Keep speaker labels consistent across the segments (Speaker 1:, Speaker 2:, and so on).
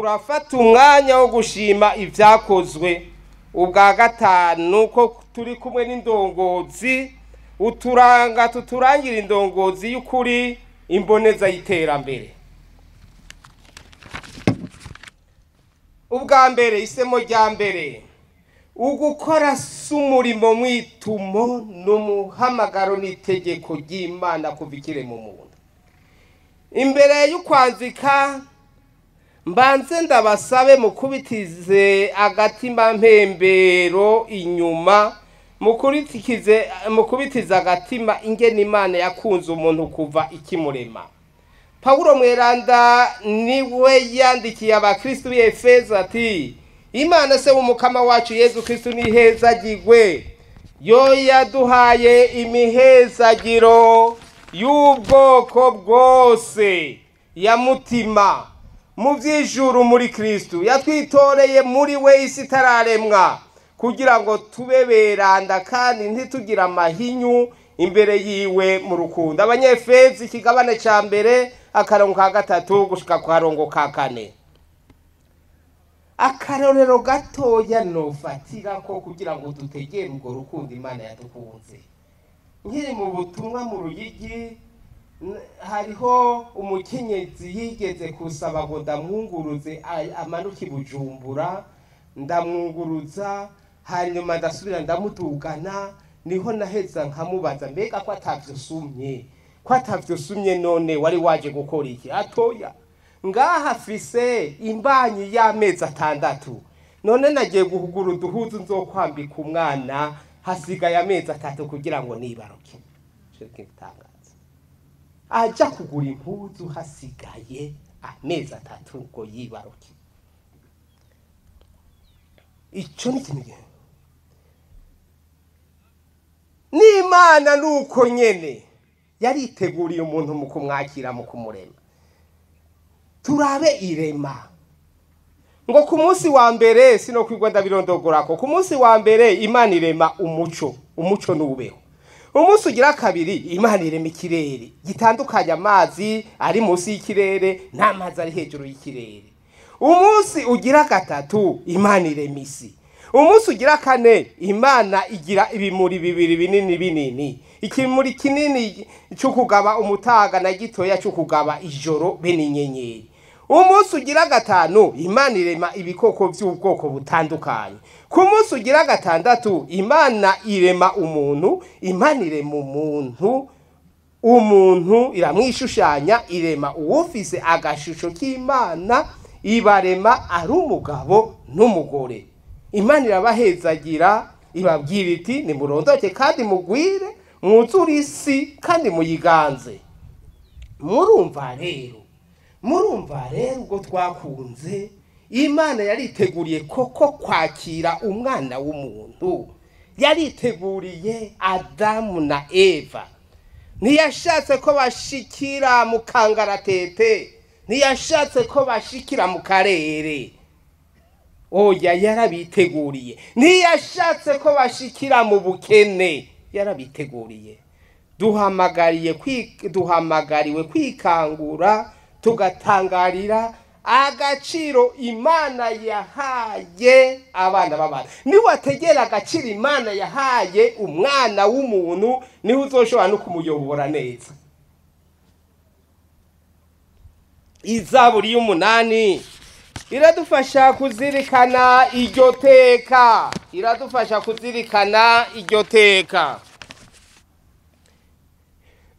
Speaker 1: Turafata umwanya wo gushima ibyakozwe. Ubwa gatanu, ko turi kumwe n'indongozi, uturanga tuturangira indongozi y'ukuri, imboneza y'iterambere. Ubwa mbere, isemo rya mbere, ugukora si umurimo mwitumo n'umuhamagaro n'itegeko ry'Imana kuva ikirema umuntu. Imbere y'ukwanzika, mbanze ndabasabe mukubitize agatima mpembero inyuma, mukubitize agatima ingene Imana yakunze umuntu kuva ikimurema. Pawulo mweranda niwe yandikiye abakristu b'i Efeso ati: Imana se w'umukama wacu Yezu Kristu nihezagirwe, yo yaduhaye imihezagiro y'ubwoko bwose ya mutima mu vy'ijuru muri Kristu, yatwitoreye muri we isi itararemwa, kugira ngo tube beranda kandi ntitugire amahinyu imbere yiwe mu rukundo. Abanyefezi ikigabane ca mbere, akarongo ka 3 gushika ku karongo ka 4. Akarorero gatoya nofatira ko kugira ngo dutegere urwo rukundo Imana yadukunze. Nkiri mu butumwa mu Ruyigi, hariho umukenyezi yigeze kusaba ngo ndamwunguruze amanuke i Bujumbura, ndamwunguruza, hanyuma ndasubira ndamudugana, niho naheza nkamubaza mbega ko atavyusumye, ko atavyusumye none wari waje gukora iki? Atoya, ngaha afise imbanyi y'amezi 6, none nagiye guhugura uduhuzu nzokwambika umwana, hasigaye amezi 3 kugira ngo nibaruke. Aja kugura impuzu hasigaye amezi 3 ngo yibaruke. Ico ni ikintu n'Imana nuko nyene yariteguriye umuntu mu kumwakira, mu kumurema. Turabe irema ngo ku munsi wa mbere, sinokwigwa ndabirondogorako, ku munsi wa mbere Imana irema umuco, umuco nubeho. Umunsi ugira kabiri Imana irema ikirere gitandukanye amazi ari munsi y'ikirere n'amazi ari hejuru y'ikirere. Umunsi ugira gatatu Imana irema isi. Umunsi ugira kane Imana igira ibimuri bibiri binini binini, ikimuri kinini cyo kugaba umutaga na gitoya cyo kugaba ijoro be n'inyenyeri. Umunsi ugira gatanu Imana irema ibikoko by'ubwoko butandukanye. Ku munsi ugira gatandatu Imana irema umuntu, Imana irema umuntu, umuntu iramwishushanya, irema uwufise agashusho k'Imana, ibarema ari umugabo n'umugore. Imana irabahezagira, ibabwira iti nimurondoke kandi mugwire, mwuzure isi kandi muyiganze. Murumva rero ubwo twakunze, Imana yariteguriye koko kwakira umwana w'umuntu. Yariteguriye Adamu na Eva. Ntiyashatse ko bashikira mu kangaratete, ntiyashatse ko bashikira mu karere. Oya, yarabiteguriye. Ntiyashatse ko bashikira mu bukene, yarabiteguriye. Duhamagariwe kwikangura, tugatangarira agaciro Imana yahaye abana b'abantu. Niwategera agaciro Imana yahaye umwana w'umuntu, niho uzoshobora no kumuyobora neza. Izaburi y'umunani iradufasha kuzirikana iryo teka, iradufasha kuzirikana iryo teka.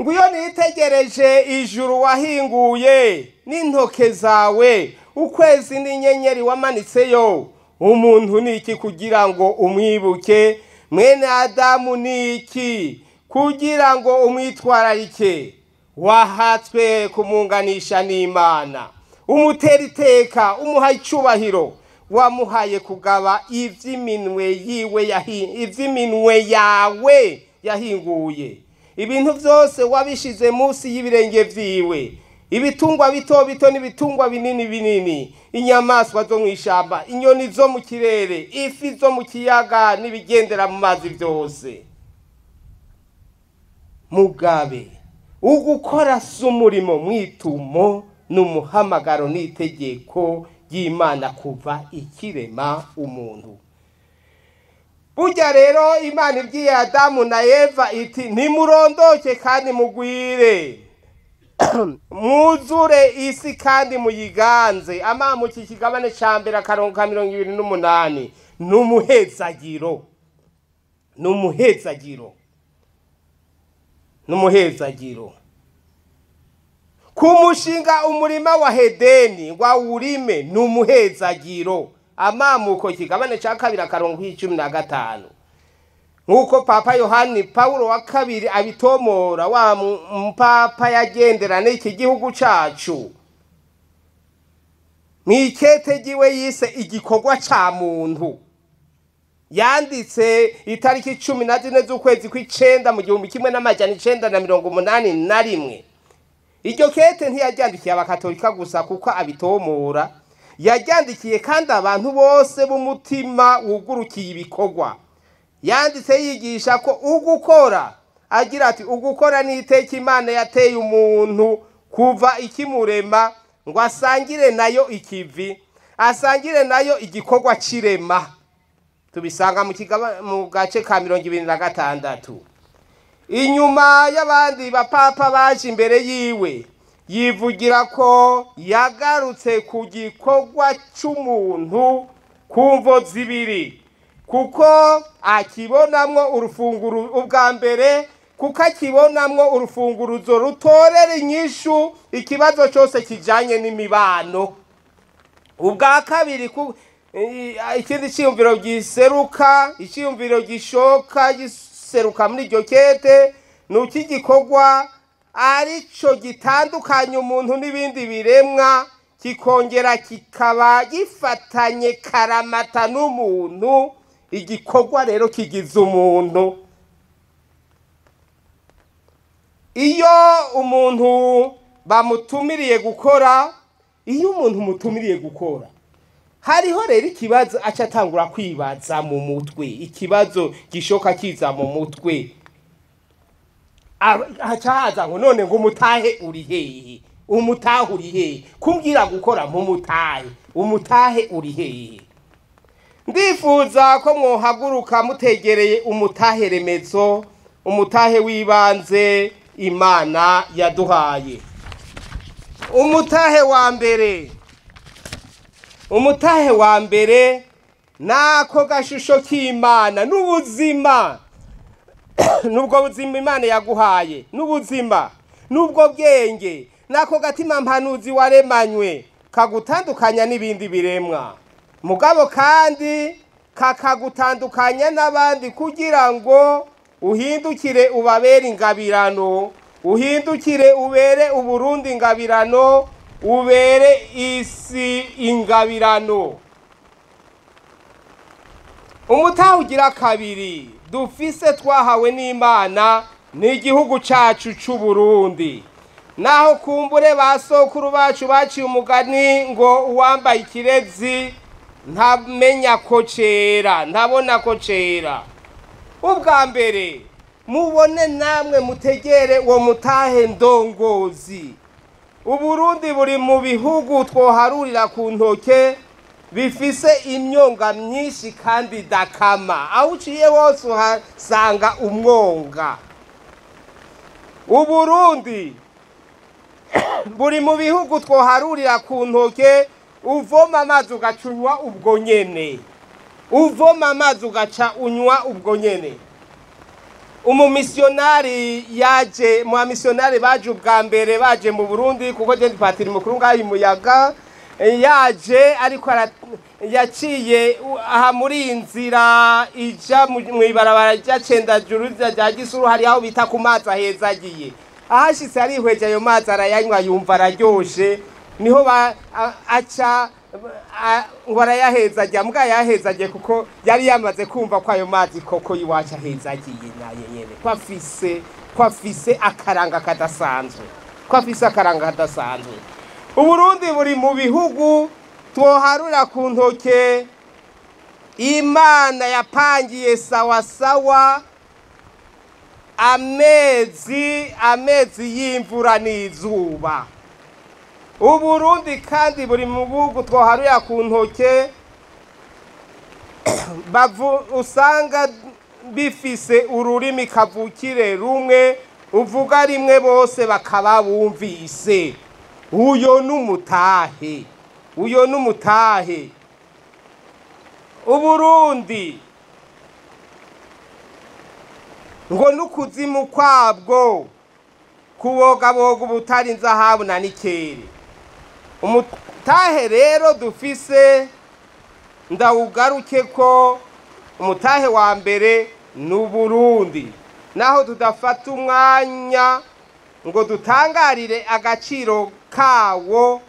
Speaker 1: Nguyo nitegereje ijuru wahinguye n'intoke zawe, ukwezi n'inyenyeri wamanitseyo, umuntu ni iki kugira ngo umwibuke? Mwene Adamu ni iki kugira ngo umwitwararike? Wahatswe kumunganisha n'Imana, umutera iteka, umuha icubahiro, wamuhaye kugaba ivy'iminwe yiwe ivy'iminwe yawe yahinguye. Ibintu vyose wabishize munsi y'ibirenge vyiwe, ibitungwa bito bito n'ibitungwa binini binini, inyamaswa zo mw'ishamba, inyoni zo mu kirere, ifi zo mu kiyaga n'ibigendera mu mazi vyose. Mugabe ugukora si umurimo mwitumo n'umuhamagaro n'itegeko ry'Imana kuva ikirema umuntu. Burya rero Imana ibwiye Adamu na Eva iti nimurondoke kandi mugwire, mwuzure isi kandi muyiganze. Amamuki ikigabane ca mbere akarongo ka 28. N'umuhezagiro, n'umuhezagiro, n'umuhezagiro. Kumushinga umurima wa Hedeni ngo awurime n'umuhezagiro. Amamuko ikigabane ca kabiri akarongo k'15. Nk'uko Papa Yohani Paulo wa kabiri abitomora, wa mpapa yagendera n'iki gihugu cacu, mw'ikete ryiwe yise igikorwa ca muntu, yanditse itariki 14 z'ukwezi kw'icenda mu 1981. Iryo kete ntiyaryandikiye abakatolika gusa kuko abitomora, yaryandikiye kandi abantu bose b'umutima wugurukiye ibikorwa. Yanditse yigisha ko ugukora, agira ati ugukora ni iteka Imana yateye umuntu kuva ikimurema ngo asangire nayo ikivi, asangire nayo igikorwa c'irema. Tubisanga mu gace ka 26. Inyuma y'abandi bapapa baje imbere yiwe, yivugira ko yagarutse ku gikorwa c'umuntu ku mvo zibiri, kuko akibonamwo urufunguro ubwa mbere, kuko akibonamwo urufunguruzo rutorera inyishu ikibazo cyose kijanye n'imibano. Ubwa kabiri, ikindi ciyumviro giseruka, iciyumviro gishoka giseruka muri iryo kete, ni uko igikorwa arico gitandukanya umuntu n'ibindi biremwa, kikongera kikaba gifatanye karamata n'umuntu. Igikorwa rero kigize umuntu. Iyo umuntu bamutumiriye gukora, iyo umuntu mutumiriye gukora, hariho rero ikibazo aca atangura kwibaza mu mutwe, ikibazo gishoka kiza mu mutwe. Haca haza ngo none ngo umutahe uri hehe? Umutahe uri hehe? Kumbwira gukora mu mutahe, umutahe uri hehe? Ndifuza ko mwohaguruka mutegereye umutahe remezo, umutahe w'ibanze Imana yaduhaye. Umutahe wa mbere, umutahe wa mbere nako gashusho k'Imana n'ubuzima. Nubwo buzima Imana yaguhaye, n'ubuzima, nubwo bwenge, nako gatima mpanuzi waremanywe kagutandukanya n'ibindi biremwa, mugabo kandi kakagutandukanya n'abandi kugira ngo uhindukire ubabere ingabirano, uhindukire ubere Uburundi ingabirano, ubere isi ingabirano. Umutahe ugira kabiri dufise twahawe n'Imana ni igihugu cacu c'Uburundi. Naho kumbure ba sokuru bacu baciye umugani ngo uwambaye ikirezi ntamenya ko cera, ntabona ko cera. Ubwa mbere mubone namwe mutegere uwo mutahe ndongozi. Uburundi buri mu bihugu twoharurira ku ntoke bifise imyonga myinshi kandi dakama, aho uciye wose uhasanga umwonga. Uburundi buri mu bihugu twoharurira ku ntoke uvoma amazi ugaca unywa ubwo nyene, uvoma amazi ugaca unywa ubwo nyene. Umumisionari yaje, mu bamisionari baje ubwa mbere baje mu Burundi, kuko je ndi patiri mukuru ngaho imuyaga, yaje ariko yaciye aha muri iyi nzira ija mw'ibarabara rya Cendajuru rya Gisuru, hari aho bita ku mazi ahezagiye. Ahashitse arihweje ayo mazi arayanywa yumva araryoshe, niho aca ngo arayahezagiye, mbwa yahezagiye kuko yari yamaze kumva ko ayo mazi koko iwacu ahezagiye naye nyene, ko afise akaranga kadasanzwe, ko afise akaranga kadasanzwe. Uburundi buri mu bihugu twoharura ku ntoke Imana yapangiye sawasawa amezi y'imvura n'izuba. Uburundi kandi buri mu bihugu twoharuya ku ntoke usanga bifise ururimi kavukire rumwe, uvuga rimwe bose bakaba bumvise. Uyo n'umutahe, uyo n'umutahe. Uburundi ngo n'ukuzimu kwabwo kubogaboga ubutari inzahabu na nikeri. Umutahe rero dufise, ndawugaruke ko umutahe wa mbere ni Uburundi, naho tudafata umwanya ngo dutangarire agaciro kawo,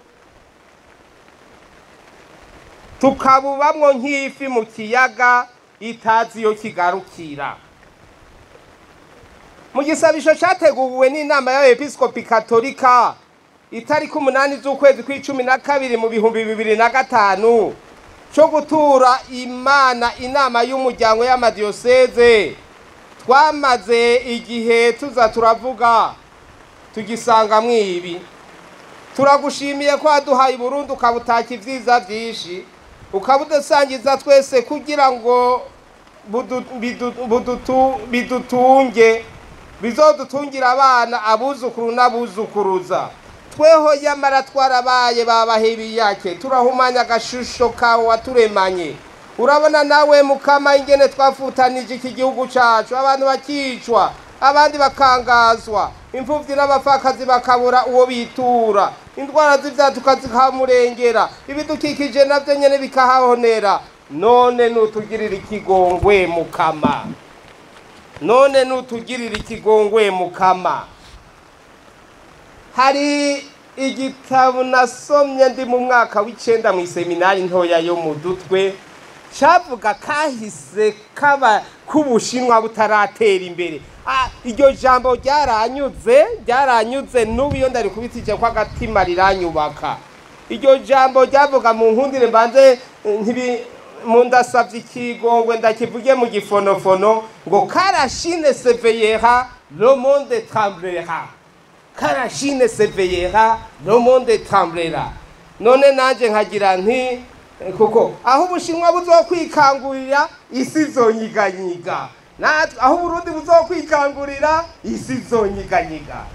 Speaker 1: tukabubamwo nk'ifi mu kiyaga itazi iyo kigarukira. Mu gisabisho categuwe n'inama y'abepiskopi katolika itariki 8 z'ukwezi kw'icumi na kabiri mu 2005 cyo gutura Imana inama y'umuryango y'amadiyoseze, twamaze igihe tuza turavuga tugisangamwo ibi: turagushimiye ko waduhaye Burundi ukabutaka ivyiza vyinshi, ukabudusangiza twese kugira ngo bidutunge, bizodutungira abana, abuzukuru n'abuzukuruza. Tweho yamara twarabaye babahebiyake, turahumanya agashusho kawe waturemanye. Urabona nawe Mukama ingene twafutanije iki gihugu cacu, abantu bakicwa, abandi bakangazwa, imfuvyi n'abapfakazi bakabura uwo bitura, indwara z'ivyaduka zikamurengera, ibidukikije navyo nyene bikahahonera. None nutugirira ikigongwe Mukama, none nutugirira ikigongwe Mukama. Hari igitabo nasomye ndi mu mwaka w'icenda mw'iseminari ntoya yo mu Dutwe, cavuga kahise kaba k'Ubushinwa butaratera imbere. Iryo jambo ryaranyuze, ryaranyuze n'ubu iyo ndarikubitije ko agatima riranyubaka. Iryo jambo ryavuga, mu nkundire mbanze ntibi mundasavye ikigongwe ndakivuge mu gifonofono, ngo karashine s'éveillera, le monde tremblera. Karashine s'éveillera, le monde tremblera. None nanje nkagira nti kuko aho Ubushinwa buzokwikangurira isi izonyiganyiga, natwe aho Uburundi buzokwikangurira isi izonyiganyiga,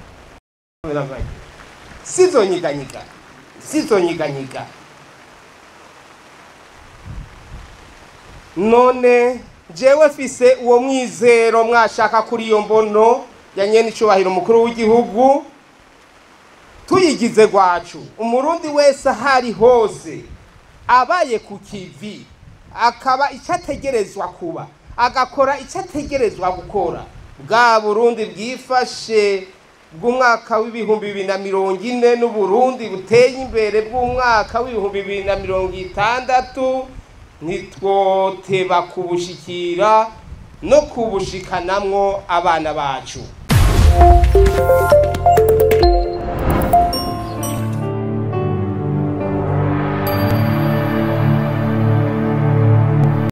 Speaker 1: isi izonyiganyiga, isi izonyiganyiga. None jewe fise uwo mwizero mwashaka kuri iyo mbono ya nyene icubahiro umukuru w'igihugu, tuyigize gwacu. Umurundi wese ahari hose abaye ku kivi, akaba icyo ategerezwa kuba, agakora icyo ategerezwa gukora, bwa Burundi bwifashe bw'umwaka w'2040 n'Uburundi buteye imbere bw'umwaka w'2060, ntitwoteba kubushikira no kubushikanamwo abana bacu.